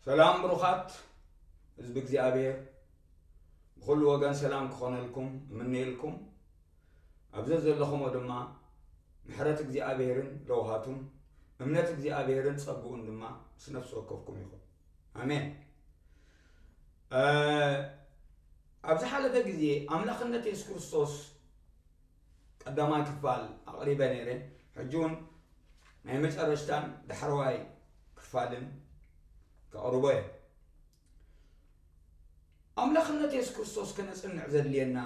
ሰላም ብሩኻት ህዝቢ እግዚኣብሔር፣ ብኹሉ ወገን ሰላም ክኾነልኩም እምነየልኩም። ኣብ ዘዘለኹሞ ድማ ምሕረት እግዚኣብሔርን ለውሃቱን እምነት እግዚኣብሔርን ጸግኡን ድማ ምስ ነፍሲ ወከፍኩም ይኹን። ኣሜን። እ፣ ኣብ ዝሓለፈ ግዜ ኣምላኽነት የሱስ ክርስቶስ ቀዳማይ ክፋል ኣቕሪበ ነይረ። ሕጂ እውን ናይ መጨረሽታን ዳሕረዋይ ክፋልን ከቕርቦ እየ። ኣምላኽነት የሱስ ክርስቶስ ከነጽንዕ ዘድልየና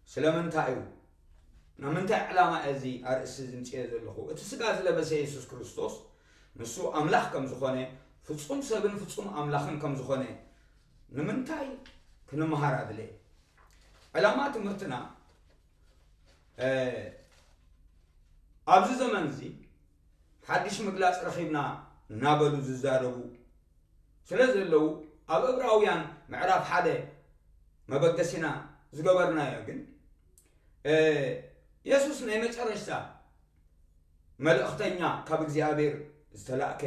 ስለምንታይ እዩ? ናብ ምንታይ ዕላማ እዚ ኣርእስቲ ዝምጽኤ ዘለኹ? እቲ ስጋ ዝለበሰ የሱስ ክርስቶስ ንሱ ኣምላኽ ከም ዝኾነ፣ ፍጹም ሰብን ፍጹም ኣምላኽን ከም ዝኾነ ንምንታይ ክንምሃር ኣድለየ? ዕላማ ትምህርትና፣ እ፣ ኣብዚ ዘመን እዚ ሓድሽ ምግላጽ ረኺብና እናበሉ ዝዛረቡ ስለ ዘለዉ፣ ኣብ ዕብራውያን ምዕራፍ ሓደ መበገሲና ዝገበርናዮ ግን፣ እ፣ የሱስ ናይ መጨረሽታ መልእኽተኛ ካብ እግዚኣብሔር ዝተላእከ፣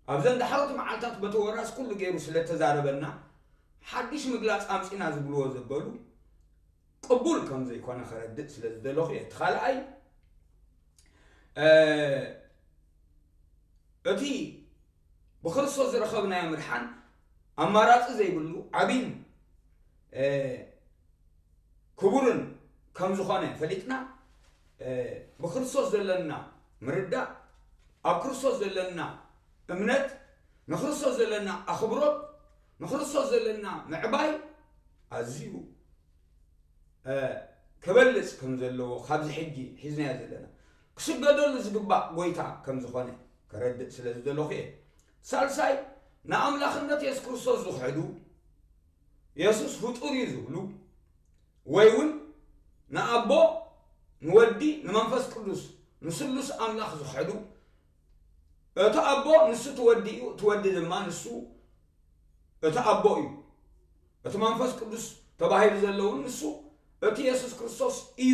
ኣብዘን ዳሕሮት መዓልታት በቲ ወራስ ኩሉ ገይሩ ስለ እተዛረበና፣ ሓድሽ ምግላጽ ኣምጺና ዝብልዎ ዘበሉ ቅቡል ከም ዘይኮነ ከረድእ ስለ ዝደለኹ እየ። እቲ ካልኣይ፣ እ፣ እቲ ብክርስቶስ ዝረኸብናዮ ምድሓን ኣማራጺ ዘይብሉ ዓቢን፣ እ፣ ክቡርን ከም ዝኾነ ፈሊጥና፣ እ፣ ብክርስቶስ ዘለና ምርዳእ፣ ኣብ ክርስቶስ ዘለና እምነት፣ ንክርስቶስ ዘለና ኣኽብሮት፣ ንክርስቶስ ዘለና ምዕባይ ኣዝዩ፣ እ፣ ክበልጽ ከም ዘለዎ ካብዚ ሕጂ ሒዝናዮ ዘለና ክስገደሉ ዝግባእ ጎይታ ከም ዝኾነ ከረድእ ስለ ዝደለኹ እየ። ሳልሳይ፣ ንኣምላኽነት የሱስ ክርስቶስ ዝኽሕዱ፣ የሱስ ፍጡር እዩ ዝብሉ፣ ወይ እውን ንኣቦ፣ ንወዲ፣ ንመንፈስ ቅዱስ፣ ንስሉስ ኣምላኽ ዝኽሕዱ፣ እቲ ኣቦ ንሱ እቲ ወዲ እዩ፣ እቲ ወዲ ድማ ንሱ እቲ ኣቦ እዩ። እቲ መንፈስ ቅዱስ ተባሂሉ ዘሎ እውን ንሱ እቲ የሱስ ክርስቶስ እዩ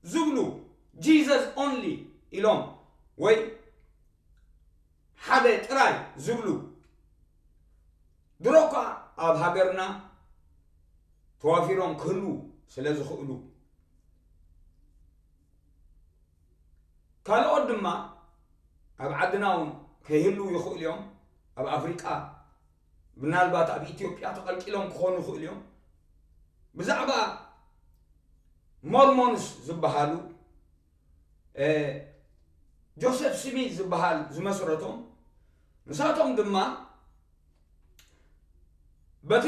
ዝብሉ፣ Jesus only ኢሎም ወይ ሓደ ጥራይ ዝብሉ፣ ድሮ እኳ ኣብ ሃገርና ተዋፊሮም ክህልዉ ስለ ዝኽእሉ፣ ካልኦት ድማ ኣብ ዓድና እውን ከይህልዉ ይኽእሉ እዮም። ኣብ ኣፍሪቃ፣ ምናልባት ኣብ ኢትዮጵያ ተቐልቂሎም ክኾኑ ይኽእሉ እዮም። ብዛዕባ ሞርሞንስ ዝበሃሉ፣ እ፣ ጆሴፍ ስሚዝ ዝበሃል ዝመስረቶም፣ ንሳቶም ድማ በቲ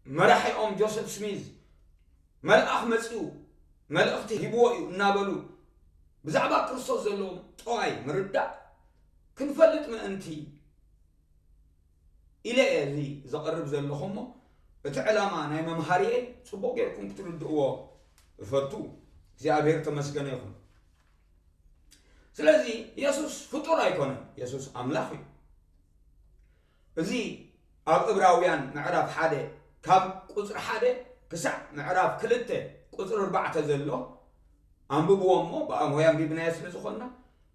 መራሒኦም ጆሴፍ ስሚዝ መልኣኽ መጺኡ መልእኽቲ ሂብዎ እዩ እናበሉ ብዛዕባ ክርስቶስ ዘለዎም ጠዋይ ምርዳእ ክንፈልጥ ምእንቲ ኢለ እየ እዚ ዘቕርብ ዘለኹ እሞ፣ እቲ ዕላማ ናይ መምሃሪየይ ጽቡቕ ጌርኩም ክትርድእዎ እፈቱ። እግዚኣብሔር ተመስገነ ይኹን። ስለዚ የሱስ ፍጡር ኣይኮነን፣ የሱስ ኣምላኽ እዩ። እዚ ኣብ ዕብራውያን ምዕራፍ ሓደ ካብ ቁጽሪ ሓደ ክሳዕ ምዕራፍ ክልተ ቁጽሪ ኣርባዕተ ዘሎ ኣንብብዎ እሞ፣ ብኣምሆይ ኣንቢብናዮ ስለ ዝኾንና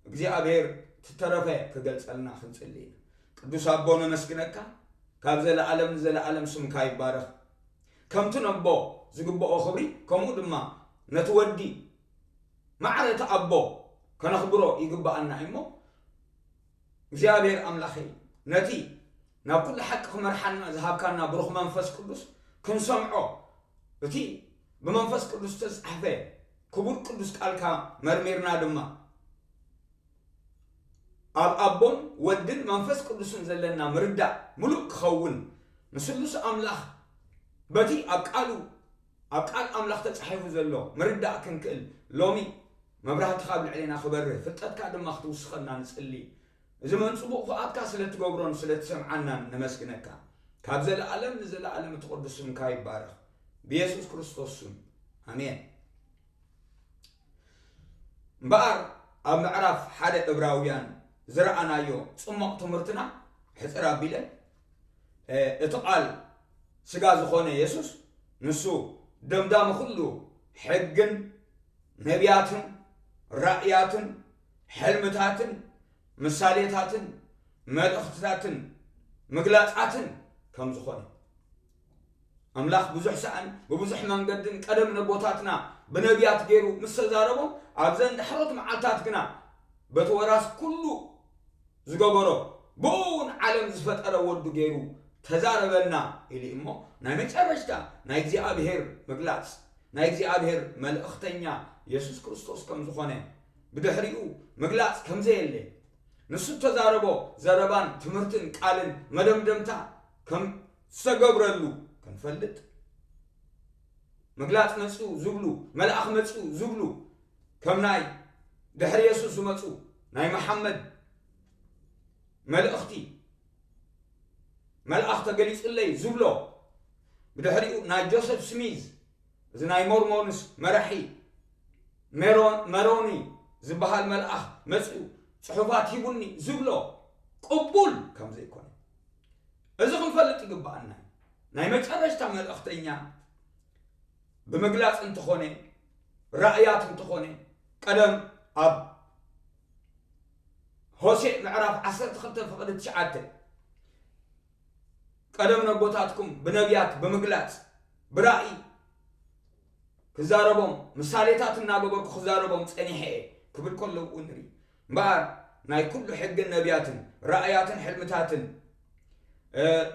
እግዚኣብሔር ትተረፈ ክገልጸልና ክንጽሊ ኢና። ቅዱስ ኣቦ ነመስግነካ፣ ካብ ዘለኣለም ንዘለኣለም ስምካ ይባረኽ። ከምቲ ነቦ ዝግብኦ ክብሪ ከምኡ ድማ ነቲ ወዲ ማዕረ እቲ ኣቦ ከነኽብሮ ይግብኣና እዩ እሞ፣ እግዚኣብሔር ኣምላኸይ፣ ነቲ ናብ ኩሉ ሓቂ ክመርሓና ዝሃብካና ብሩኽ መንፈስ ቅዱስ ክንሰምዖ፣ እቲ ብመንፈስ ቅዱስ ዝተጻሕፈ ክቡር ቅዱስ ቃልካ መርሚርና ድማ ኣብ ኣቦን ወድን መንፈስ ቅዱስን ዘለና ምርዳእ ምሉእ ክኸውን፣ ንስሉስ ኣምላኽ በቲ ኣብ ቃሉ፣ ኣብ ቃል ኣምላኽ ተጻሒፉ ዘሎ ምርዳእ ክንክእል፣ ሎሚ መብራህትኻ ኣብ ልዕሌና ክበርህ፣ ፍልጠትካ ድማ ክትውስኸና ንጽሊ። እዚ መንጽቡቕ ፍቓድካ ስለ እትገብሮን ስለ እትሰምዓናን ነመስግነካ። ካብ ዘለኣለም ንዘለኣለም እቲ ቅዱስ ስምካ ይባረኽ። ብየሱስ ክርስቶስ ስም፣ ኣሜን። እምበኣር ኣብ ምዕራፍ ሓደ ዕብራውያን ዝረኣናዮ ጽሙቕ ትምህርትና ሕጽር ኣቢለ፣ እ፣ እቲ ቃል ስጋ ዝኾነ የሱስ ንሱ ደምዳሚ ኩሉ ሕግን ነቢያትን ራእያትን ሕልምታትን ምሳሌታትን መልእኽትታትን ምግላጻትን ከም ዝኾነ ኣምላኽ ብዙሕ ሰኣን ብብዙሕ መንገድን ቀደም ነቦታትና ብነቢያት ገይሩ ምስ ተዛረቦም ኣብዘን ዳሕሮት መዓልታት ግና በቲ ወራስ ኩሉ ዝገበሮ ብእውን ዓለም ዝፈጠረ ወዱ ገይሩ ተዛረበና ኢሉ እሞ ናይ መጨረሽታ ናይ እግዚኣብሔር ምግላጽ ናይ እግዚኣብሔር መልእኽተኛ የሱስ ክርስቶስ ከም ዝኾነ ብድሕሪኡ ምግላጽ ከም ዘየለ ንሱ እተዛረቦ ዘረባን ትምህርትን ቃልን መደምደምታ ከም ዝተገብረሉ ክንፈልጥ ምግላጽ መጽኡ ዝብሉ መልኣኽ መጽኡ ዝብሉ ከም ናይ ድሕሪ የሱስ ዝመጹ ናይ መሓመድ መልእኽቲ መልኣኽ ተገሊጹለይ ዝብሎ ብድሕሪኡ ናይ ጆሰፍ ስሚዝ እዚ ናይ ሞርሞንስ መራሒ መሮኒ ዝበሃል መልኣኽ መጽኡ ጽሑፋት ሂቡኒ ዝብሎ ቅቡል ከም ዘይኮነ እዚ ክንፈልጥ ይግብኣና። ናይ መጨረሽታ መልእኽተኛ ብምግላጽ እንተኾነ ራእያት እንተኾነ ቀደም ኣብ ሆሴዕ ምዕራፍ ዓሰርተ ክልተ ፍቕዲ ትሽዓተ ቀደም ነቦታትኩም ብነቢያት ብምግላጽ ብራእይ ክዛረቦም ምሳሌታት እናገበርኩ ክዛረቦም ጸኒሐ እየ ክብል ከሎ እውን ንርኢ እምበኣር ናይ ኩሉ ሕግን ነቢያትን ራእያትን ሕልምታትን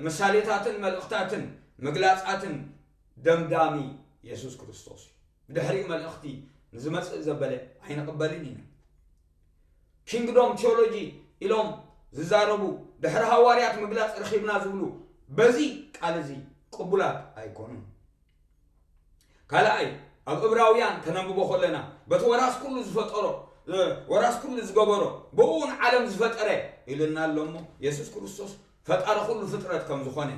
ምሳሌታትን መልእኽታትን ምግላጻትን ደምዳሚ የሱስ ክርስቶስ እዩ። ብድሕሪኡ መልእኽቲ ንዝመጽእ ዘበለ ኣይንቕበልን ኢና። ኪንግዶም ቴዎሎጂ ኢሎም ዝዛረቡ ድሕሪ ሃዋርያት ምግላጽ ረኺብና ዝብሉ በዚ ቃል እዚ ቅቡላት ኣይኮኑን። ካልኣይ ኣብ እብራውያን ከነንብቦ ከለና በቲ ወራስ ኩሉ ዝፈጠሮ ወራስ ኩሉ ዝገበሮ ብእውን ዓለም ዝፈጠረ ኢሉና ኣሎ እሞ የሱስ ክርስቶስ ፈጣሪ ኩሉ ፍጥረት ከም ዝኾነ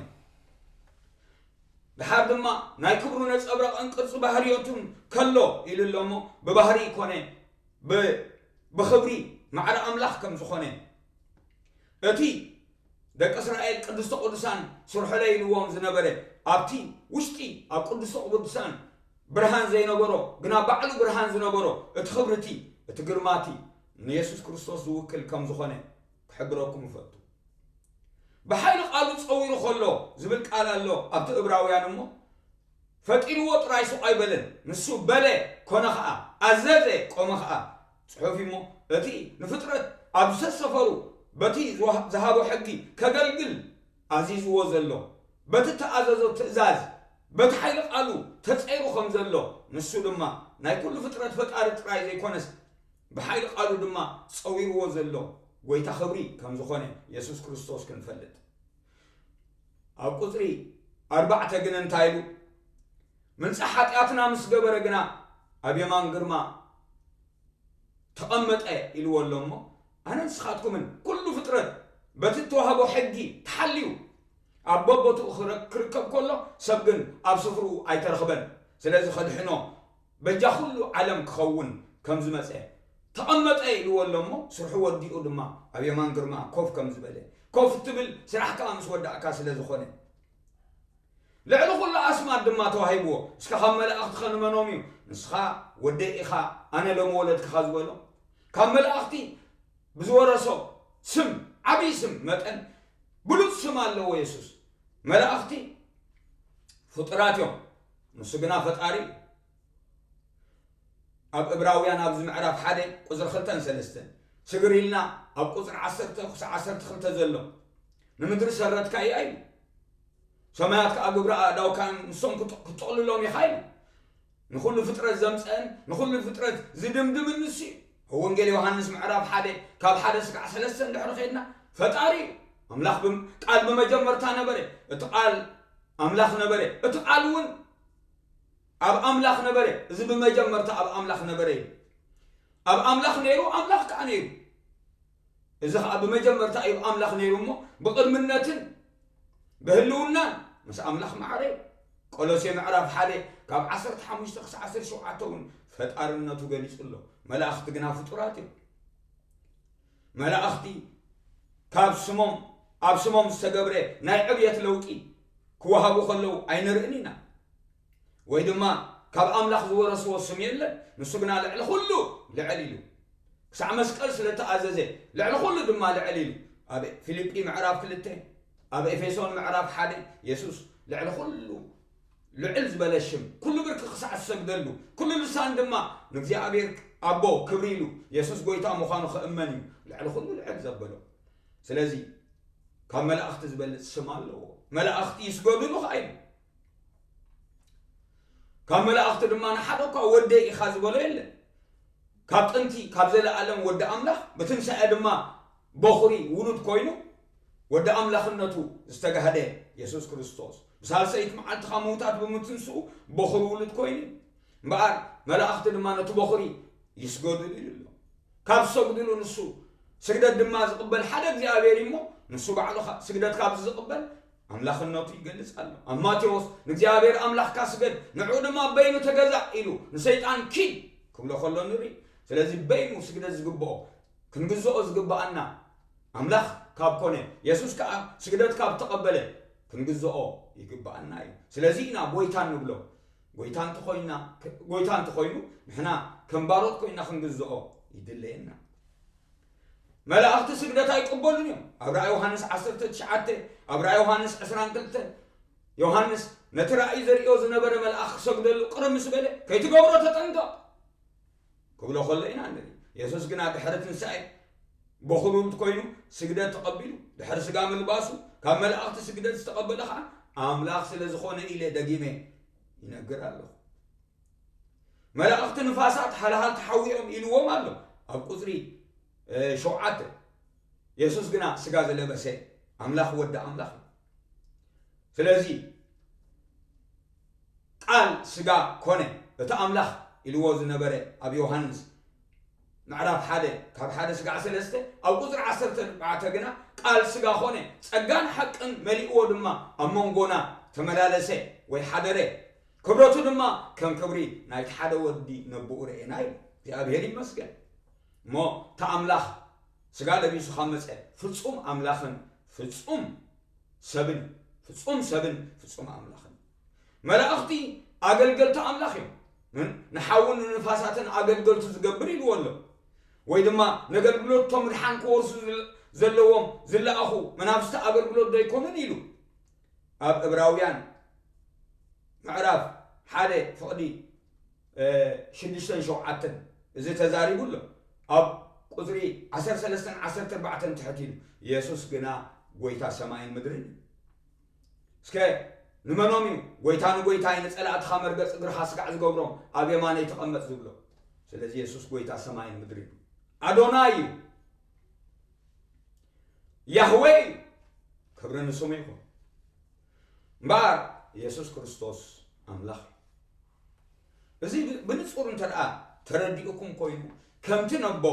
ድሓር ድማ ናይ ክብሩ ነጸብራቕን ቅርጺ ባህርዮቱን ከሎ ኢሉ ኣሎ እሞ ብባህሪ ይኮነ ብኽብሪ ማዕረ ኣምላኽ ከም ዝኾነ እቲ ደቂ እስራኤል ቅድስተ ቅዱሳን ስርሖለ ኢልዎም ዝነበረ ኣብቲ ውሽጢ ኣብ ቅዱስተ ቅዱሳን ብርሃን ዘይነበሮ ግና ባዕሉ ብርሃን ዝነበሮ እቲ ክብርቲ እቲ ግርማቲ ንየሱስ ክርስቶስ ዝውክል ከም ዝኾነ ክሕብረኩም እፈቱ። ብሓይሊ ቃሉ ጸዊሩ ከሎ ዝብል ቃል ኣሎ ኣብቲ እብራውያን እሞ ፈጢርዎ ጥራይ ሱቕ ኣይበለን። ንሱ በለ፣ ኮነ ኸኣ፣ ኣዘዘ፣ ቆመ ኸኣ። ጽሑፍ እሞ፣ እቲ ንፍጥረት ኣብ ዝተሰፈሩ በቲ ዝሃቦ ሕጊ ከገልግል ኣዚዝዎ ዘሎ፣ በቲ እተኣዘዞ ትእዛዝ፣ በቲ ሓይሊ ቃሉ ተጸይሩ ከም ዘሎ፣ ንሱ ድማ ናይ ኩሉ ፍጥረት ፈጣሪ ጥራይ ዘይኮነስ፣ ብሓይሊ ቃሉ ድማ ጸዊርዎ ዘሎ ጐይታ ኽብሪ ከም ዝኾነ የሱስ ክርስቶስ ክንፈልጥ። ኣብ ቁጽሪ ኣርባዕተ ግን እንታይ ኢሉ? ምንጻሕ ሓጢኣትና ምስ ገበረ ግና ኣብ የማን ግርማ ተቐመጠ ኢልዎ ኣሎ እሞ ኣነ ንስኻትኩምን ኩሉ ፍጥረት በቲ እተዋህቦ ሕጊ ተሓልዩ ኣብ በቦትኡ ክረ- ክርከብ ከሎ ሰብ ግን ኣብ ስፍርኡ ኣይተረኽበን። ስለዚ ከድሕኖ በጃ ኩሉ ዓለም ክኸውን ከም ዝመጸ ተቐመጠ ኢልዎ ኣሎ እሞ ስርሑ ወዲኡ ድማ ኣብ የማን ግርማ ኮፍ ከም ዝበለ ኮፍ እትብል ስራሕካ ምስ ወዳእካ ስለ ዝኾነ ልዕሊ ኩሉ ኣስማት ድማ ተዋሂብዎ። እስከ ካብ መላእኽትኸ ንመኖም እዩ ንስኻ ወደይ ኢኻ ኣነ ሎሚ ወለድክኻ ዝበሎ? ካብ መላእኽቲ ብዝወረሶ ስም ዓብዪ ስም መጠን ብሉፅ ስም ኣለዎ የሱስ። መላእኽቲ ፍጡራት እዮም፣ ንሱ ግና ፈጣሪ እዩ። ኣብ እብራውያን ኣብዚ ምዕራፍ ሓደ ቁፅሪ ክልተን ሰለስተን ስግር ኢልና ኣብ ቁፅሪ ዓሰርተ ክሳብ ዓሰርተ ክልተ ዘሎ ንምድሪ ሰረትካ እያ ኢሉ። ሰማያት ከኣ ግብሪ ኣእዳውካ ንሶም ክጥ- ክጥቕልሎም ኢኻ ኢሉ። ንኹሉ ፍጥረት ዘምፀአን ንኹሉ ፍጥረት ዝድምድምን ንሱ እዩ። ኣብ ወንጌል ዮሃንስ ምዕራፍ ሓደ ካብ ሓደ ስጋዕ ሰለስተ እንድሕሪ ኸድና ፈጣሪ እዩ። ኣምላኽ ብም- ቃል ብመጀመርታ ነበረ፣ እቲ ቃል ኣምላኽ ነበረ፣ እቲ ቃል እውን ኣብ ኣምላኽ ነበረ። እዚ ብመጀመርታ ኣብ ኣምላኽ ነበረ እዩ። ኣብ ኣምላኽ ነይሩ፣ ኣምላኽ ከኣ ነይሩ። እዚ ኸኣ ብመጀመርታ እዩ ኣብ ኣምላኽ ነይሩ እሞ ብቕድምነትን ብህልውናን ምስ ኣምላኽ ማዕረ እዩ። ቆሎሴ ምዕራፍ ሓደ ካብ ዓሰርተ ሓሙሽተ ክሳብ ዓሰርተ ሸውዓተ እውን ፈጣርነቱ ገሊጹ ኣሎ። መላእኽቲ ግና ፍጡራት እዮም። መላእኽቲ ካብ ስሞም ኣብ ስሞም ዝተገብረ ናይ ዕብየት ለውጢ ክወሃቡ ከለዉ ኣይንርእን ኢና። ወይ ድማ ካብ ኣምላኽ ዝወረስዎ ስም የለን፣ ንሱ ግና ልዕሊ ኩሉ ልዕል ኢሉ ክሳዕ መስቀል ስለ ተኣዘዘ ልዕሊ ኩሉ ድማ ልዕል ኢሉ ኣብ ፊልጲ ምዕራፍ ክልተ ኣብ ኤፌሶን ምዕራፍ ሓደ የሱስ ልዕሊ ኩሉ ልዕል ዝበለ ሽም፣ ኩሉ ብርኪ ክሳዕ ዝሰግደሉ፣ ኩሉ ልሳን ድማ ንእግዚኣብሔር ኣቦ ክብሪ ኢሉ፣ የሱስ ጎይታ ምዃኑ ክእመን እዩ ልዕሊ ኩሉ ልዕል ዘበሎ። ስለዚ ካብ መላእኽቲ ዝበልጽ ስም ኣለዎ። መላእኽቲ ይስገዱሉ ኸዓ ኢሉ። ካብ መላእኽቲ ድማ ንሓደ እኳ ወደይ ኢኻ ዝበሎ የለን። ካብ ጥንቲ ካብ ዘለኣለም ወዲ ኣምላኽ ብትንሳኤ ድማ በኹሪ ውሉድ ኮይኑ ወዲ ኣምላኽነቱ ዝተጋህደ የሱስ ክርስቶስ ብሳልሰይቲ መዓልቲ ካብ ምዉታት ብምትንስኡ በኹሪ ውሉድ ኮይኑ እምበኣር መላእኽቲ ድማ ነቲ በኹሪ ይስገዱሉ ኢሉ ኣሎ። ካብ ዝሰግዱሉ ንሱ ስግደት ድማ ዝቕበል ሓደ እግዚኣብሔር እዩ እሞ ንሱ ባዕሉ ኸ- ስግደት ካብ ዝቕበል ኣምላኽነቱ ይገልጽ ኣሎ። ኣብ ማቴዎስ ንእግዚኣብሔር ኣምላኽካ ስገድ፣ ንዕኡ ድማ በይኑ ተገዛእ ኢሉ ንሰይጣን ኪድ ክብሎ ከሎ ንርኢ። ስለዚ በይኑ ስግደት ዝግብኦ ክንግዝኦ ዝግብኣና ኣምላኽ ካብ ኮነ የሱስ ከኣ ስግደት ካብ ተቐበለ ክንግዝኦ ይግብኣና እዩ። ስለዚ ኢና ጎይታ ንብሎ። ጎይታ እንተኾይና ጎይታ እንተኾይኑ ንሕና ከም ባሮት ኮይና ክንግዝኦ ይድለየና። መላእኽቲ ስግደት ኣይቅበሉን እዮም። ኣብ ራእይ ዮሃንስ ዓሰርተ ትሽዓተ ኣብ ራእይ ዮሃንስ ዕስራን ክልተን ዮሃንስ ነቲ ራእይ ዘርእዮ ዝነበረ መልኣኽ ክሰግደሉ ቅርብ ምስ በለ ከይትገብሮ ተጠንቀቕ ክብሎ ከሎ ኢና ንርኢ። የሱስ ግና ድሕሪ ትንሳኤ በኹር ውሉድ ኮይኑ ስግደት ተቐቢሉ ድሕሪ ስጋ ምልባሱ ካብ መላእኽቲ ስግደት ዝተቐበለ ከዓ ኣምላኽ ስለ ዝኾነ ኢለ ደጊመ ይነግር ኣለኹ። መላእኽቲ ንፋሳት ሃልሃል ተሓዊኦም ኢልዎም ኣሎ ኣብ ቁፅሪ ሸውዓተ። የሱስ ግና ስጋ ዝለበሰ ኣምላኽ ወዲ ኣምላኽ እዩ። ስለዚ ቃል ስጋ ኮነ እቲ ኣምላኽ ኢልዎ ዝነበረ ኣብ ዮሃንስ ምዕራፍ ሓደ ካብ ሓደ ስጋዕ ሰለስተ ኣብ ቁፅሪ ዓሰርተ ኣርባዕተ ግና ቃል ስጋ ኮነ ጸጋን ሓቅን መሊእዎ ድማ ኣብ መንጎና ተመላለሰ ወይ ሓደረ። ክብረቱ ድማ ከም ክብሪ ናይቲ ሓደ ወዲ ነብኡ ረኤና እዩ። እግዚኣብሔር ይመስገን። እሞ እቲ ኣምላኽ ስጋ ለቢሱ ካብ መጸ ፍጹም ኣምላኽን ፍጹም ሰብን ፍጹም ሰብን ፍጹም ኣምላኽን። መላእኽቲ ኣገልገልቲ ኣምላኽ እዮም። ን- ንሓውን ንንፋሳትን ኣገልገልቱ ዝገብር ኢልዎ ኣሎ። ወይ ድማ ነገልግሎቶም ምድሓን ክወርሱ ዝል- ዘለዎም ዝለኣኹ መናፍስቲ ኣገልግሎት ዶ ኣይኮኑን ኢሉ ኣብ ዕብራውያን ምዕራፍ ሓደ ፍቕዲ ሽዱሽተን ሸውዓተን እዚ ተዛሪቡ ኣሎ። ኣብ ቁፅሪ ዓሰርተ ሰለስተን ዓሰርተ ኣርባዕተን ትሕት ኢሉ የሱስ ግና ጎይታ ሰማይን ምድርን እዩ። እስከ ንመኖም እዩ ጎይታ ንጎይታይ ንፀላእትኻ መርገፅ እግርኻ ስጋዕ ዝገብሮም ኣብ የማነይ ተቐመጥ ዝብሎ? ስለዚ የሱስ ጎይታ ሰማይን ምድርን እዩ። ኣዶናይ እዩ። ያህዌ እዩ። ክብሪ ንስሙ ይኹን። እምበኣር የሱስ ክርስቶስ ኣምላኽ እዩ። እዚ ብ- ብንጹር እንተ ደኣ ተረዲኡኩም ኮይኑ ከምቲ ነቦ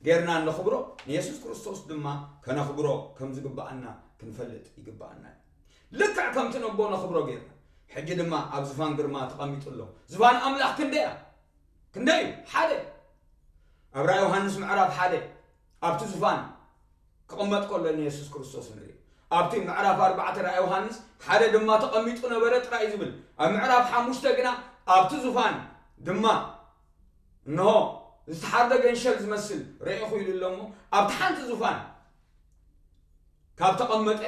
ጌርና እነኽብሮ ንየሱስ ክርስቶስ ድማ ከነኽብሮ ከም ዝግብኣና ክንፈልጥ ይግብኣና እዩ። ልክዕ ከምቲ ነቦ ነኽብሮ ጌርና ሕጂ ድማ ኣብ ዝፋን ግርማ ተቐሚጡ ኣሎ። ዝፋን ኣምላኽ ክንደይ እያ? ክንደይ እዩ? ሓደ። ኣብ ራእይ ዮሃንስ ምዕራፍ ሓደ ኣብቲ ዝፋን ክቕመጥ ከሎ ንየሱስ ክርስቶስ ንርኢ። ኣብቲ ምዕራፍ ኣርባዕተ ራእይ ዮሃንስ ሓደ ድማ ተቐሚጡ ነበረ ጥራይ ዝብል ኣብ ምዕራፍ ሓሙሽተ ግና ኣብቲ ዙፋን ድማ እንሆ ዝተሓርደ ገንሸል ዝመስል ረኢኹ ኢሉ ኣሎ እሞ ኣብቲ ሓንቲ ዙፋን ካብ ተቐመጠ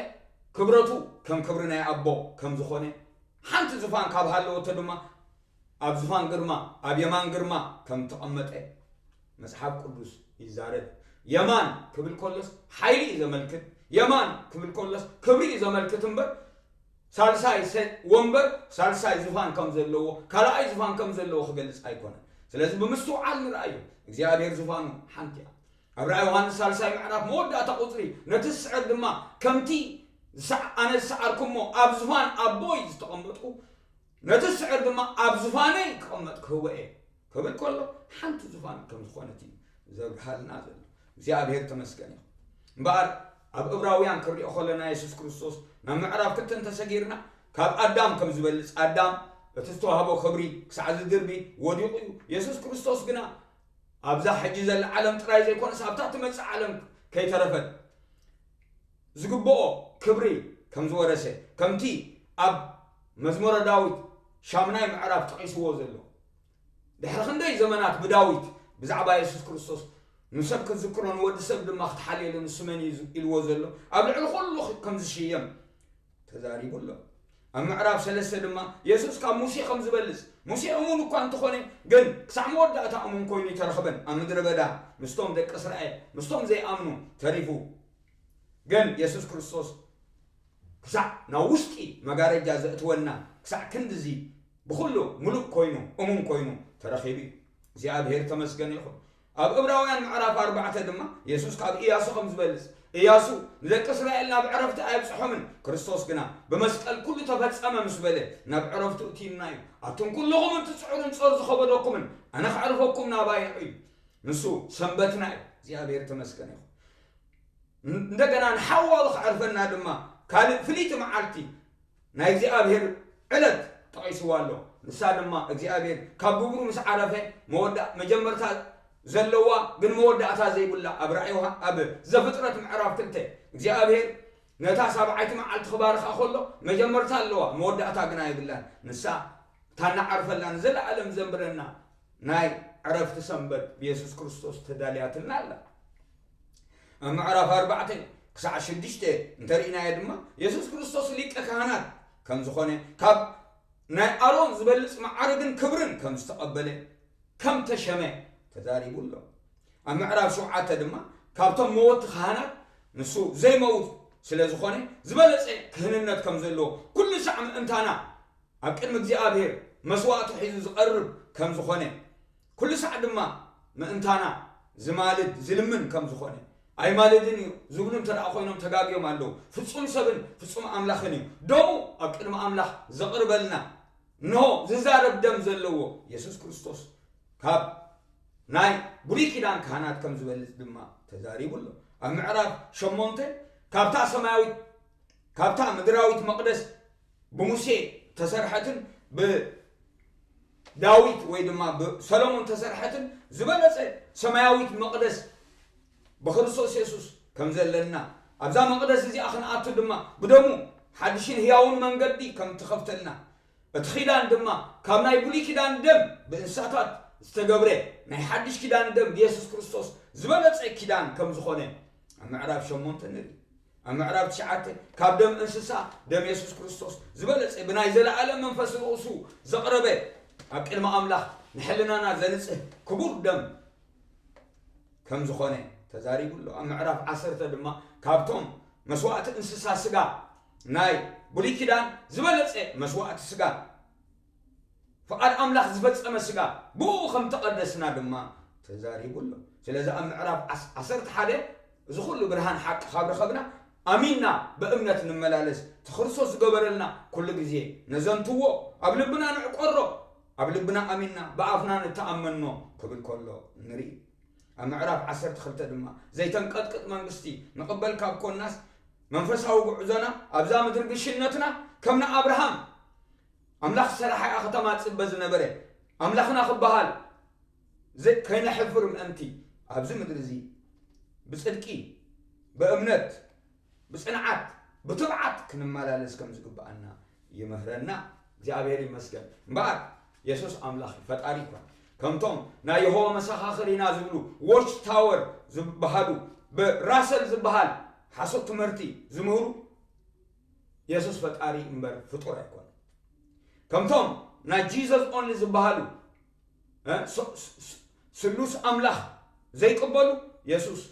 ክብረቱ ከም ክብሪ ናይ ኣቦ ከም ዝኾነ ሓንቲ ዙፋን ካብ ሃለወቶ ድማ ኣብ ዙፋን ግርማ ኣብ የማን ግርማ ከም ተቐመጠ መጽሓፍ ቅዱስ ይዛረብ። የማን ክብል ከሎስ ሓይሊ እዩ ዘመልክት። የማን ክብል ከሎስ ክብሪ እዩ ዘመልክት እምበር ሳልሳይ ሰ- ወንበር ሳልሳይ ዙፋን ከም ዘለዎ ካልኣይ ዙፋን ከም ዘለዎ ክገልጽ ኣይኮነን። ስለዚ ብምስትውዓል ንርኣዮ። እግዚኣብሔር ዙፋኑ ሓንቲ እያ። ኣብ ራእይ ዮሃንስ ሳልሳይ ምዕራፍ መወዳእታ ቁፅሪ ነቲ ዝስዕር ድማ ከምቲ ዝሰዕ- ኣነ ዝሰዓርኩሞ ኣብ ዙፋን ኣቦይ ዝተቐመጥኩ ነቲ ዝስዕር ድማ ኣብ ዙፋነይ ክቐመጥ ክህቦ እየ ክብል ከሎ ሓንቲ ዙፋን ከም ዝኾነት እዩ ዘብርሃልና ዘሎ። እግዚኣብሔር ተመስገን ይኹን። እምበኣር ኣብ እብራውያን ክንሪኦ ከለና የሱስ ክርስቶስ ናብ ምዕራፍ ክልተ እንተሰጊርና ካብ ኣዳም ከም ዝበልፅ ኣዳም እቲ ዝተዋህቦ ክብሪ ክሳዕ ዝድርቢ ወዲቑ እዩ። የሱስ ክርስቶስ ግና ኣብዛ ሕጂ ዘላ ዓለም ጥራይ ዘይኮነስ ኣብታ ትመጽእ ዓለም ከይተረፈት ዝግብኦ ክብሪ ከም ዝወረሰ ከምቲ ኣብ መዝሙረ ዳዊት ሻምናይ ምዕራፍ ጠቒስዎ ዘሎ ድሕሪ ክንደይ ዘመናት ብዳዊት ብዛዕባ የሱስ ክርስቶስ ንሰብ ክትዝክሮ፣ ንወዲ ሰብ ድማ ክትሓልየሉ፣ ንሱ መን እዩ ኢልዎ ዘሎ፣ ኣብ ልዕሊ ኩሉ ከም ዝሽየም ተዛሪቡ ኣሎ። ኣብ ምዕራፍ ሰለስተ ድማ የሱስ ካብ ሙሴ ከም ዝበልጽ፣ ሙሴ እሙን እኳ እንተኾነ፣ ግን ክሳዕ መወዳእታ እሙን ኮይኑ ኣይተረኽበን። ኣብ ምድረ በዳ ምስቶም ደቂ እስራኤል፣ ምስቶም ዘይኣምኑ ተሪፉ። ግን የሱስ ክርስቶስ ክሳዕ ናብ ውሽጢ መጋረጃ ዘእትወና፣ ክሳዕ ክንድዚ ብኹሉ ምሉእ ኮይኑ፣ እሙን ኮይኑ ተረኺቡ እዩ። እግዚኣብሔር ተመስገን ይኹን። ኣብ ዕብራውያን ምዕራፍ ኣርባዕተ ድማ የሱስ ካብ ኢያሱ ከም ዝበልጽ፣ ኢያሱ ንደቂ እስራኤል ናብ ዕረፍቲ ኣየብጽሖምን፣ ክርስቶስ ግና ብመስቀል ኩሉ ተፈጸመ ምስ በለ ናብ ዕረፍቱ እትዩና እዩ። ኣቱም ኩልኹም እትጽዕሩን ጾር ዝኸበደኩምን፣ ኣነ ከዕርፈኩም ናባይ እዩ። ንሱ ሰንበትና እዩ። እግዚኣብሔር ተመስገን ይኹን። እንደገና ንሓዋሩ ከዕርፈና ድማ ካልእ ፍልይቲ መዓልቲ ናይ እግዚኣብሔር ዕለት ጠቒስዋ ኣሎ። ንሳ ድማ እግዚኣብሔር ካብ ግብሩ ምስ ዓረፈ መወዳ-፣ መጀመርታ ዘለዋ ግን መወዳእታ ዘይብላ፣ ኣብ ራእይ ዮሃ-፣ ኣብ ዘፍጥረት ምዕራፍ ክልተ እግዚኣብሔር ነታ ሳብዓይቲ መዓልቲ ክባርኻ ከሎ መጀመርታ ኣለዋ፣ መወዳእታ ግና የብላን። ንሳ እታ እናዓርፈላ ንዘለኣለም ዘንብረና ናይ ዕረፍቲ ሰንበት ብየሱስ ክርስቶስ ተዳልያትልና ኣላ። ኣብ ምዕራፍ ኣርባዕተ ክሳዕ ሽዱሽተ እንተርኢናዮ ድማ፣ የሱስ ክርስቶስ ሊቀ ካህናት ከም ዝኾነ፣ ካብ ናይ ኣሮን ዝበልጽ መዓርግን ክብርን ከም ዝተቐበለ፣ ከም ተሸመ ተዛሪቡ ኣሎ። ኣብ ምዕራፍ ሸውዓተ ድማ፣ ካብቶም መወቲ ካህናት ንሱ ዘይመውት ስለ ዝኾነ፣ ዝበለጸ ክህንነት ከም ዘለዎ፣ ኩሉ ሳዕ ምእንታና ኣብ ቅድሚ እግዚኣብሔር መስዋእቱ ሒዙ ዝቐርብ ከም ዝኾነ፣ ኩሉ ሳዕ ድማ ምእንታና ዝማልድ ዝልምን ከም ዝኾነ፣ ኣይማልድን እዩ ዝብሉ እንተ ደኣ ኮይኖም ተጋግዮም ኣለዉ። ፍጹም ሰብን ፍጹም ኣምላኽን እዩ። ደሙ ኣብ ቅድሚ ኣምላኽ ዘቕርበልና፣ እንሆ ዝዛረብ ደም ዘለዎ የሱስ ክርስቶስ ካብ ናይ ብሉይ ኪዳን ካህናት ከም ዝበልጽ ድማ ተዛሪቡ ኣሎ። ኣብ ምዕራፍ ሸሞንተ ካብታ ሰማያዊት፣ ካብታ ምድራዊት መቕደስ ብሙሴ ተሰርሐትን ብዳዊት ወይ ድማ ብሰሎሞን ተሰርሐትን ዝበለጸ ሰማያዊት መቕደስ ብክርስቶስ የሱስ ከም ዘለና፣ ኣብዛ መቕደስ እዚኣ ክንኣቱ ድማ ብደሙ ሓድሽን ህያውን መንገዲ ከም ትኸፍተልና፣ እቲ ኪዳን ድማ ካብ ናይ ብሉይ ኪዳን ደም ብእንስሳታት ዝተገብረ ናይ ሓድሽ ኪዳን ደም ብየሱስ ክርስቶስ ዝበለጸ ኪዳን ከም ዝኾነ ኣብ ምዕራፍ ሸሞንተ ንርኢ። ኣብ ምዕራፍ ትሽዓተ ካብ ደም እንስሳ ደም የሱስ ክርስቶስ ዝበለጸ ብናይ ዘለኣለም መንፈስ ርእሱ ዘቕረበ ኣብ ቅድሚ ኣምላኽ ንሕልናና ዘንጽህ ክቡር ደም ከም ዝኾነ ተዛሪቡ ኣሎ። ኣብ ምዕራፍ ዓሰርተ ድማ ካብቶም መስዋእቲ እንስሳ ስጋ ናይ ብሉይ ኪዳን ዝበለጸ መስዋእቲ ስጋ ፍቓድ ኣምላኽ ዝፈጸመ ስጋ ብኡ ከም ተቐደስና ድማ ተዛሪቡ ኣሎ። ስለዚ ኣብ ምዕራፍ ዓስ-፣ ዓሰርተ ሓደ እዚ ኩሉ ብርሃን ሓቂ ካብ ረኸብና ኣሚንና ብእምነት ንመላለስ፣ እቲ ክርስቶስ ዝገበረልና ኩሉ ግዜ ነዘንትዎ፣ ኣብ ልብና ንዕቆሮ፣ ኣብ ልብና ኣሚንና ብኣፍና ንተኣመኖ ክብል ከሎ ንርኢ። ኣብ ምዕራፍ ዓሰርተ ክልተ ድማ ዘይተንቀጥቅጥ መንግስቲ ንቕበል ካብ ኮናስ መንፈሳዊ ጉዕዞና ኣብዛ ምድሪ ግሽነትና ከም ንኣብርሃም ኣምላኽ ዝሰራሓ እያ ከተማ ጽበ ዝነበረ ኣምላኽና ክበሃል ዘ-፣ ከይነሕፍር ምእንቲ ኣብዚ ምድሪ እዚ ብጽድቂ፣ ብእምነት፣ ብጽንዓት፣ ብትብዓት ክንመላለስ ከም ዝግብኣና ይምህረና። እግዚኣብሔር ይመስገን። እምበኣር የሱስ ኣምላኽ እዩ፣ ፈጣሪ ይኮን። ከምቶም ናይ የሆዋ መሰኻኽር ኢና ዝብሉ ዎች ታወር ዝበሃሉ ብራሰል ዝበሃል ሓሶት ትምህርቲ ዝምህሩ የሱስ ፈጣሪ እምበር ፍጡር ኣይኮነን። ከምቶም ናይ ጂሰስ ኦንሊ ዝበሃሉ፣ እ፣ ስ-፣ ስ-፣ ስ-፣ ስሉስ ኣምላኽ ዘይቅበሉ የሱስ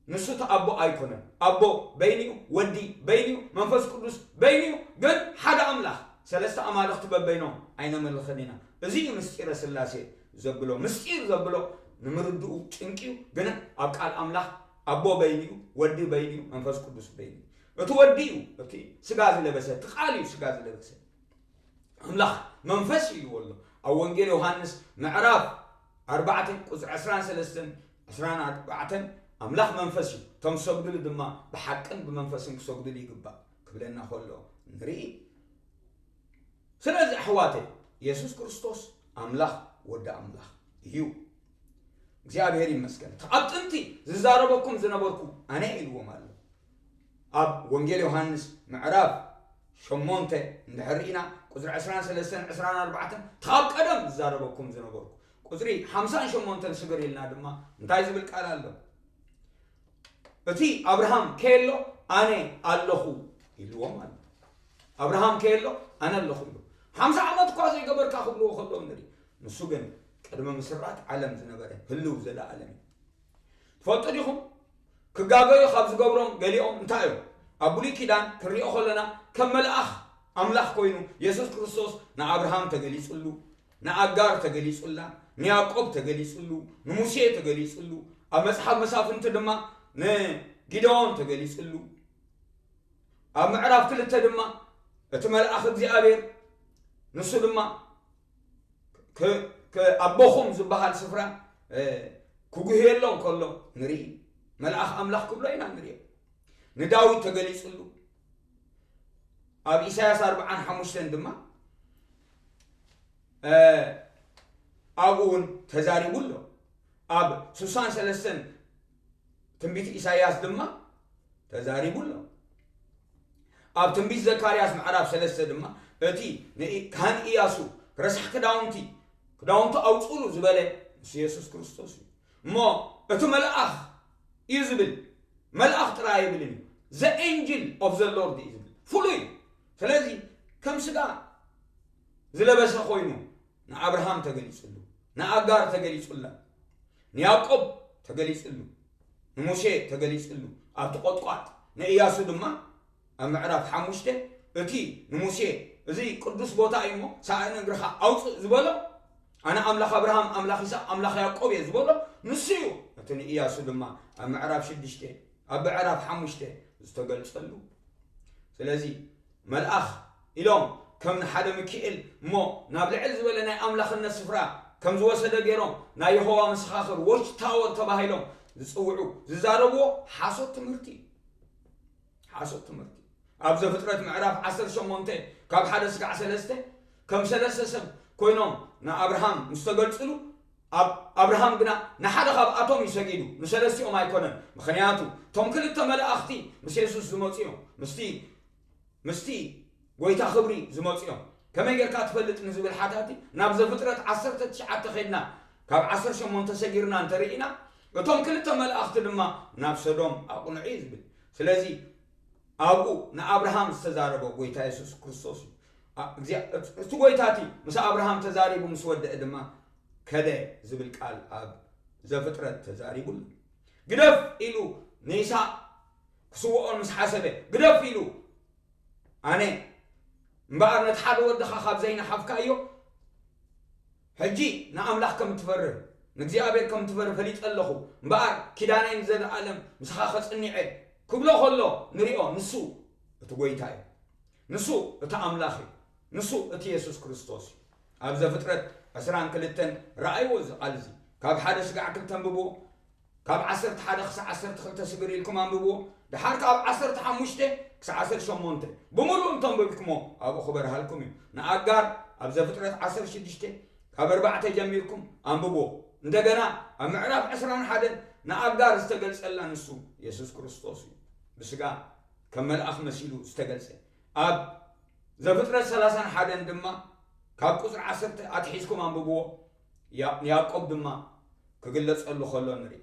ንሱ እቲ ኣቦ ኣይኮነን። ኣቦ በይኑ እዩ፣ ወዲ በይኑ እዩ፣ መንፈስ ቅዱስ በይኑ እዩ፣ ግን ሓደ ኣምላኽ። ሰለስተ ኣማልኽቲ በበይኖም ኣይነመልኽን ኢና። እዚ እዩ ምስጢረ ስላሴ ዘብሎ። ምስጢር ዘብሎ ንምርድኡ ጭንቂ እዩ፣ ግን ኣብ ቃል ኣምላኽ ኣቦ በይኑ እዩ፣ ወዲ በይኑ እዩ፣ መንፈስ ቅዱስ በይኑ እዩ። እቲ ወዲ እዩ፣ እቲ ስጋ ዝለበሰ፣ እቲ ቃል እዩ ስጋ ዝለበሰ። ኣምላኽ መንፈስ እዩ ኢልዎ ኣሎ። ኣብ ወንጌል ዮሃንስ ምዕራፍ ኣርባዕተ ቁጽሪ ዕስራን ሰለስተን ዕስራን ኣርባዕተን ኣምላኽ መንፈስ እዩ፣ እቶም ዝሰግድሉ ድማ ብሓቅን ብመንፈስን ክሰግድሉ ይግባእ ክብለና ከሎ ንርኢ። ስለዚ ኣሕዋተይ፣ የሱስ ክርስቶስ ኣምላኽ ወዲ ኣምላኽ እዩ። እግዚኣብሔር ይመስገን። እቲ ኣብ ጥንቲ ዝዛረበኩም ዝነበርኩ ኣነ ኢልዎም ኣሎ። ኣብ ወንጌል ዮሃንስ ምዕራፍ ሸሞንተ እንድሕር ርኢና፣ ቁጽሪ ዕስራን ሰለስተን፣ ዕስራን ኣርባዕተን፣ እቲ ካብ ቀደም ዝዛረበኩም ዝነበርኩ፣ ቁፅሪ ሓምሳን ሸሞንተን ስግር ኢልና ድማ እንታይ ዝብል ቃል ኣሎ? እቲ ኣብርሃም ከየሎ ኣነ ኣለኹ ኢልዎም ኣሎ። ኣብርሃም ከየሎ ኣነ ኣለኹ ኢሉ። ሓምሳ ዓመት እኳ ዘይገበርካ ክብልዎ ከለዉ ንርኢ። ንሱ ግን ቅድሚ ምስራት ዓለም ዝነበረ ህልው ዘለኣለም እዩ። ትፈልጡ ዲኹም? ክጋገዩ ካብ ዝገብሮም ገሊኦም እንታይ እዮም? ኣብ ብሉይ ኪዳን ክንሪኦ ከለና ከም መልኣኽ ኣምላኽ ኮይኑ የሱስ ክርስቶስ ንኣብርሃም ተገሊጹሉ፣ ንኣጋር ተገሊጹላ፣ ንያዕቆብ ተገሊጹሉ፣ ንሙሴ ተገሊጹሉ፣ ኣብ መጽሓፍ መሳፍንቲ ድማ ንጊደዎን ተገሊጹሉ። ኣብ ምዕራፍ ክልተ ድማ እቲ መልኣኽ እግዚኣብሔር ንሱ ድማ ክ- ክ- ኣቦኹም ዝበሃል ስፍራ እ፣ ክጉህየሎም ከሎ ንርኢ። መልኣኽ ኣምላኽ ክብሎ ኢና ንሪኦ። ንዳዊት ተገሊጹሉ። ኣብ ኢሳያስ ኣርብዓን ሓሙሽተን ድማ እ፣ ኣብኡ እውን ተዛሪቡ ኣሎ። ኣብ ስሳን ሰለስተን ትንቢት ኢሳያስ ድማ ተዛሪቡ ኣሎ። ኣብ ትንቢት ዘካርያስ ምዕራፍ ሰለስተ ድማ እቲ ንኢ- ካህን ኢያሱ ረሳሕ ክዳውንቲ ክዳውንቱ ኣውፅሉ ዝበለ ምስ የሱስ ክርስቶስ እዩ። እሞ እቲ መልኣኽ እዩ ዝብል፣ መልኣኽ ጥራይ ኣይብልን እዩ። The angel of the Lord እዩ ዝብል፣ ፍሉይ እዩ። ስለዚ ከም ስጋ ዝለበሰ ኮይኑ ንኣብርሃም ተገሊጽሉ፣ ንኣጋር ተገሊጹላ፣ ንያዕቆብ ተገሊጽሉ፣ ንሙሴ ተገሊጽሉ ኣብቲ ቆጥቋጥ፣ ንእያሱ ድማ ኣብ ምዕራፍ ሓሙሽተ እቲ ንሙሴ እዚ ቅዱስ ቦታ እዩ እሞ ሳእን እግርኻ ኣውፅእ ዝበሎ ኣነ ኣምላኽ ኣብርሃም ኣምላኽ ይስሐቅ ኣምላኽ ያዕቆብ እየ ዝበሎ ንሱ እዩ። እቲ ንእያሱ ድማ ኣብ ምዕራፍ ሽዱሽተ ኣብ ምዕራፍ ሓሙሽተ ዝተገልጸሉ። ስለዚ መልኣኽ ኢሎም ከም ንሓደ ሚካኤል እሞ ናብ ልዕል ዝበለ ናይ ኣምላኽነት ስፍራ ከም ዝወሰደ ገይሮም ናይ የሆዋ መሰኻኽር ዎች ታወር ተባሂሎም ዝጽውዑ ዝዛረብዎ ሓሶት ትምህርቲ እዩ። ሓሶት ትምህርቲ ኣብ ዘፍጥረት ምዕራፍ ዓሰርተ ሸሞንተ ካብ ሓደ ስጋዕ ሰለስተ ከም ሰለስተ ሰብ ኮይኖም ንኣብርሃም ምስ ተገልጽሉ ኣብ ኣብርሃም ግና ንሓደ ካብኣቶም እዩ ሰጊዱ ንሰለስቲኦም ኣይኮነን። ምኽንያቱ እቶም ክልተ መላእኽቲ ምስ የሱስ ዝመፁ እዮም ምስቲ ምስቲ ጎይታ ክብሪ ዝመፁ እዮም። ከመይ ጌርካ ትፈልጥ ንዝብል ሓታቲ ናብ ዘፍጥረት ዓሰርተ ትሽዓተ ከድና ካብ ዓሰርተ ሸሞንተ ሰጊርና እንተርኢና እቶም ክልተ መላእኽቲ ድማ ናብ ሰዶም ኣቕንዑ እዩ ዝብል። ስለዚ ኣብኡ ንኣብርሃም ዝተዛረበ ጎይታ የሱስ ክርስቶስ እዩ። ኣ- እግዚኣብ- እቲ ጎይታ እቲ ምስ ኣብርሃም ተዛሪቡ ምስ ወደአ ድማ ከደ ዝብል ቃል ኣብ ዘፍጥረት ተዛሪቡሉ። ግደፍ ኢሉ ንይስሐቅ ክስውኦን ምስ ሓሰበ ግደፍ ኢሉ ኣነ እምበኣር ነቲ ሓደ ወድኻ ካብ ዘይነሓፍካዮ ሕጂ ንኣምላኽ ከም ትፈርህ ንእግዚኣብሔር ከም ትፈርህ ፈሊጠ ኣለኹ። እምበኣር ኪዳነይ ንዘለኣለም ምሳኻ ከጽኒዐ ክብሎ ከሎ ንሪኦ። ንሱ እቲ ጐይታ እዩ። ንሱ እቲ ኣምላኽ እዩ። ንሱ እቲ የሱስ ክርስቶስ እዩ። ኣብ ዘፍጥረት ዕስራን ክልተን ረኣይዎ እዚ ቃል እዚ። ካብ ሓደ ስጋዕ ክልተ ኣንብብዎ። ካብ ዓሰርተ ሓደ ክሳዕ ዓሰርተ ክልተ ስግር ኢልኩም ኣንብብዎ። ደሓር ካብ ዓሰርተ ሓሙሽተ ክሳዕ ዓሰርተ ሸሞንተ ብምሉእ እንተንበብኩሞ ኣብኡ ክበርሃልኩም እዩ። ንኣጋር ኣብ ዘፍጥረት ዓሰርተ ሽዱሽተ ካብ ኣርባዕተ ጀሚርኩም ኣንብብዎ። እንደገና ኣብ ምዕራፍ ዕስራን ሓደን ንኣጋር ዝተገልጸላ ንሱ የሱስ ክርስቶስ እዩ። ብስጋ ከም መልኣኽ መሲሉ ዝተገልጸ። ኣብ ዘፍጥረት ሰላሳን ሓደን ድማ ካብ ቁጽሪ ዓሰርተ ኣትሒዝኩም ኣንብብዎ። ያ- ንያዕቆብ ድማ ክግለጸሉ ከሎ ንርኢ።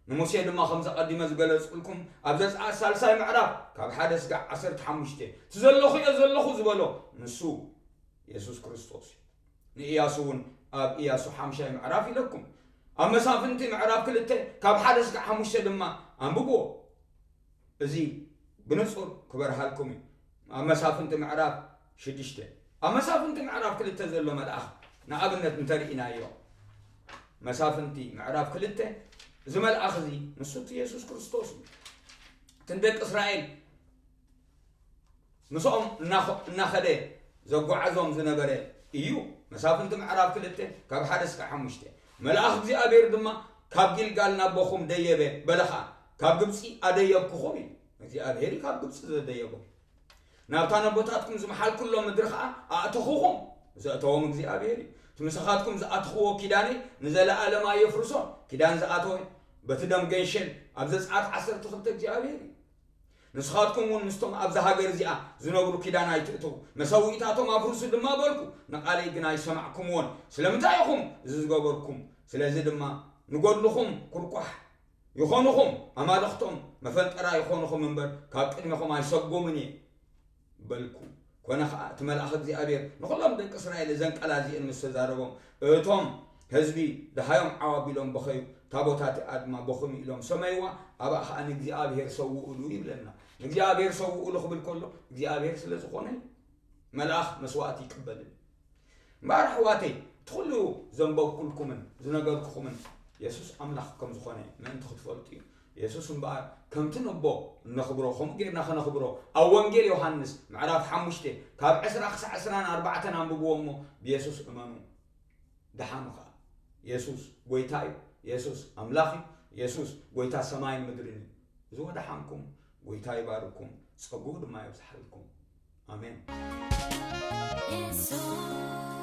ንሙሴ ድማ ከምዚ ቀዲመ ዝገለጽኩልኩም ኣብ ዘጸኣት ሳልሳይ ምዕራፍ ካብ ሓደ ስጋዕ ዓሰርተ ሓሙሽተ እቲ ዘለኹ እየ ዘለኹ ዝበሎ ንሱ የሱስ ክርስቶስ እዩ። ንእያሱ እውን ኣብ እያሱ ሓምሻይ ምዕራፍ ኢለኩም። ኣብ መሳፍንቲ ምዕራፍ ክልተ ካብ ሓደ ስጋዕ ሓሙሽተ ድማ ኣንብብዎ። እዚ ብንጹር ክበርሃልኩም እዩ። ኣብ መሳፍንቲ ምዕራፍ ሽዱሽተ ኣብ መሳፍንቲ ምዕራፍ ክልተ ዘሎ መልኣኽ ንኣብነት እንተርኢናዮ መሳፍንቲ ምዕራፍ ክልተ እዚ መልኣኽ እዚ ንሱ እቲ የሱስ ክርስቶስ እዩ። እቲ ንደቂ እስራኤል ምስኦም እናኸ- እናኸደ ዘጓዓዞም ዝነበረ እዩ። መሳፍንቲ ምዕራፍ ክልተ ካብ ሓደ እስከ ሓሙሽተ መልኣኽ እግዚኣብሔር ድማ ካብ ጊልጋል ናቦኹም ደየበ በለኻ ካብ ግብፂ ኣደየብኩኹም እዩ። እግዚኣብሔር እዩ ካብ ግብፂ ዘደየቦም ናብታ ነቦታትኩም ዝመሓልኩሎም ምድሪ ኸዓ ኣእተኹኹም። ዘእተዎም እግዚኣብሔር እዩ። እቲ ምሳኻትኩም ዝኣትኽዎ ኪዳነይ ንዘለኣለም ኣየፍርሶን። ኪዳን ዝኣተወ በቲ ደም ገንሸል ኣብ ዘፀኣት ዓሰርተ ክልተ እግዚኣብሔር እዩ። ንስኻትኩም እውን ምስቶም ኣብዛ ሃገር እዚኣ ዝነብሩ ኪዳን ኣይትእትዉ። መሰውኢታቶም ኣፍርሱ ድማ በልኩ፣ ንቓለይ ግን ኣይሰማዕኩምዎን። ስለምንታይ ኢኹም እዚ ዝገበርኩም? ስለዚ ድማ ንጎድልኹም ኩርኳሕ ይኾኑኹም፣ ኣማልኽቶም መፈንጠራ ይኾኑኹም እምበር ካብ ቅድሜኹም ኣይሰጉምን እየ በልኩ። ኮነ ኸዓ እቲ መልኣኽ እግዚኣብሔር ንኹሎም ደቂ እስራኤል እዘን ቃል እዚአን ምስ ተዛረቦም፣ እቶም ህዝቢ ደሃዮም ዓው ኣቢሎም በኸዩ፣ ታቦታትኣ ድማ በኹም ኢሎም ሰመይዋ፣ ኣብኣ ኸዓ ንእግዚኣብሔር ሰውኡሉ ይብለና። ንእግዚኣብሔር ሰውኡሉ ክብል ከሎ እግዚኣብሔር ስለ ዝኾነ እዩ። መልኣኽ መስዋእቲ ይቅበልን። እምበኣር ኣሕዋተይ፣ እቲ ኩሉ ዘንበብኩልኩምን ዝነገርኩኹምን የሱስ ኣምላኽ ከም ዝኾነ ምእንቲ ክትፈልጡ እዩ። የሱስ እምበኣር ከምቲ ነቦ እነኽብሮ፣ ከምኡ ጌርና ከነኽብሮ፣ ኣብ ወንጌል ዮሃንስ ምዕራፍ ሓሙሽተ ካብ ዕስራ ክሳዕ ዕስራን ኣርባዕተን ኣንብብዎ እሞ ብየሱስ እመኑ። ደሓኑ ኸዓ። የሱስ ጐይታ እዩ። የሱስ ኣምላኽ እዩ። የሱስ ጐይታ ሰማይን ምድርን እዩ። እዚ ወደሓንኩም። ጐይታ ይባርኩም። ጸግኡ ድማ የብዝሓልኩም። ኣሜን። የሱስ